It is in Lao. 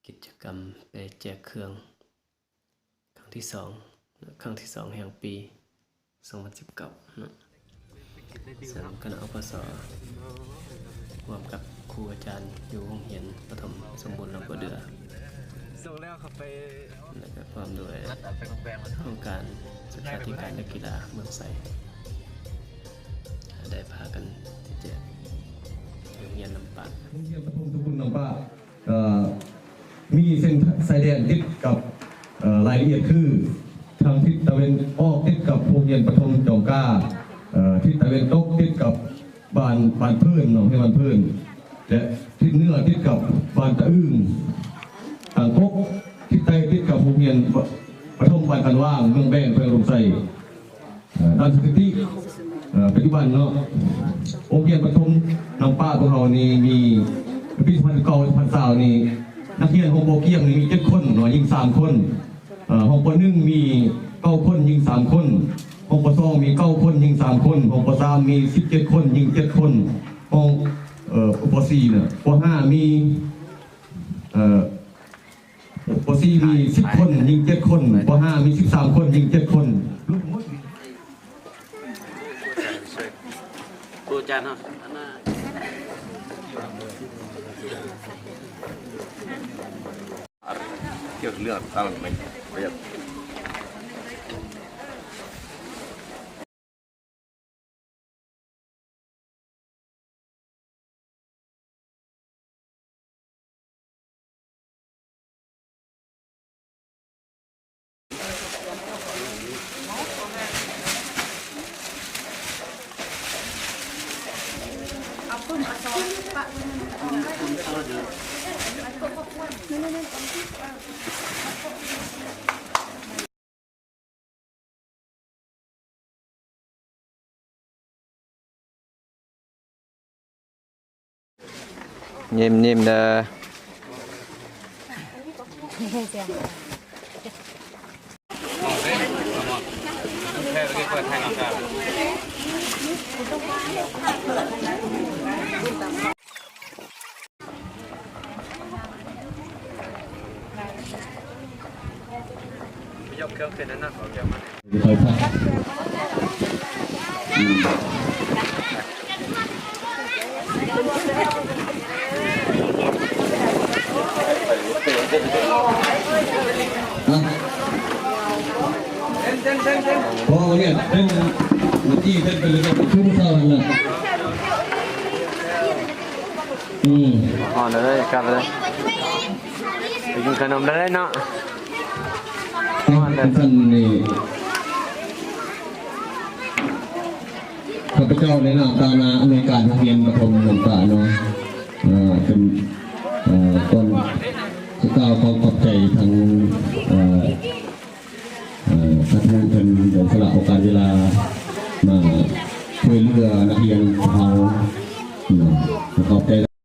ກິດຈະກຳແປແຈກເຄື່ອງ ຄັ້ງທີສອງ ຄັ້ງທີສອງແຫ່ງປີສອງພັນສິບເກົ້າເນາະ ເຊິ່ງຄະນະ ອພສ ຮ່ວມກັບຄູອາຈານຢູ່ໂຮງຮຽນປະຖົມສົມບູນໜອງປາເດື່ອ ສົ່ງແລ້ວເຂົ້າໄປ ແລະ ກໍພ້ອມດ້ວຍ ອົງການສຶກສາທິການ ແລະ ກິລາເມືອງໄຊ ໄດ້ພາກັນແຈກໂຮງຮຽນນ້ຳປາ ໂຮງຮຽນປະຖົມສົມບູນນ້ຳປາ ເອີ ມີເສັ້ນຊາຍແດນຕິດກັບ ເອີ ລາຍລະອຽດຄື ທາງທິດຕາເວັນອອກຕິດກັບໂຮງຮຽນປະຖົມຈອມກ້າ ເອີ ທິດຕາເວັນຕົກຕິດກັບບ້ານ ບ້ານເພີນ ເນາະ ເຮືອນບ້ານເພີນ ແລະ ທິດເໜືອຕິດກັບບ້ານຕາອຶ່ງ ຕາງກົກ ທິດໃຕ້ຕິດກັບໂຮງຮຽນປະຖົມບ້ານກັນຫວ່າງ ເມືອງແບງ ແຂວງອຸດົມໄຊ. ເອີ ຕາມສະຖິຕິ ເອີ ປັດຈຸບັນເນາະ ໂຮງຮຽນປະຖົມນ້ຳປາຂອງເຮົານີ້ມີ ປີສອງພັນສິບເກົ້າ ສອງພັນຊາວນີ້ ນັກຮຽນໂຮງ ປ.ກຽງນີ້ມີເຈັດຄົນເນາະ ຍິງສາມຄົນ ເອີ ຫ້ອງ ປ.ໜຶ່ງ ມີເກົ້າຄົນ ຍິງສາມຄົນ ຫ້ອງ ປ.ສອງ ມີເກົ້າຄົນ ຍິງສາມຄົນ ຫ້ອງ ປ.ສາມ ມີສິບເຈັດຄົນ ຍິງເຈັດຄົນ ຫ້ອງ ເອີ ປ.ສີ່ ນະ ປ.ຫ້າ ມີ ເອີ ປ.ສີ່ ມີສິບຄົນ ຍິງເຈັດຄົນ ປ.ຫ້າ ມີສິບສາມຄົນ ຍິງເຈັດຄົນ. ຄູອາຈານເຮົາ ອັນນ່າ ກຽວເລື່ອງ ຍິ້ມໆ ເດີ. ໄປຍກເຄື່ອງເປັນອັນນັ້ນ ເອົາເຄື່ອງມາ ພໍເນຍ ເປັນ ເມື່ອກີ້ເປັນ ເປັນ ເປັນ ຄືຜູ້ສາວຫັ້ນນະ. ອືມ ຮອດແລ້ວເດີ ກັບແລ້ວເດີ ໄປກິນຂະໜົມໄດ້ເນາະ. ເອີ ເປັນຊັ້ນນີ້ ຂ້າພະເຈົ້າໃນນາມຕາໜ້າອຳນວຍການໂຮງຮຽນປະຖົມນ້ຳປາເນາະ ເອີ ເປັນ ເອີ ກ່ອນຈະກ່າວຂໍຂອບໃຈທາງ ເອີ ເອີ ທ່ານເພິ່ນໄດ້ສະຫຼະໂອກາດເວລາມາຊ່ວຍເຫຼືອນັກຮຽນຂອງເຮົາເນາະ ຂໍຂອບໃຈ.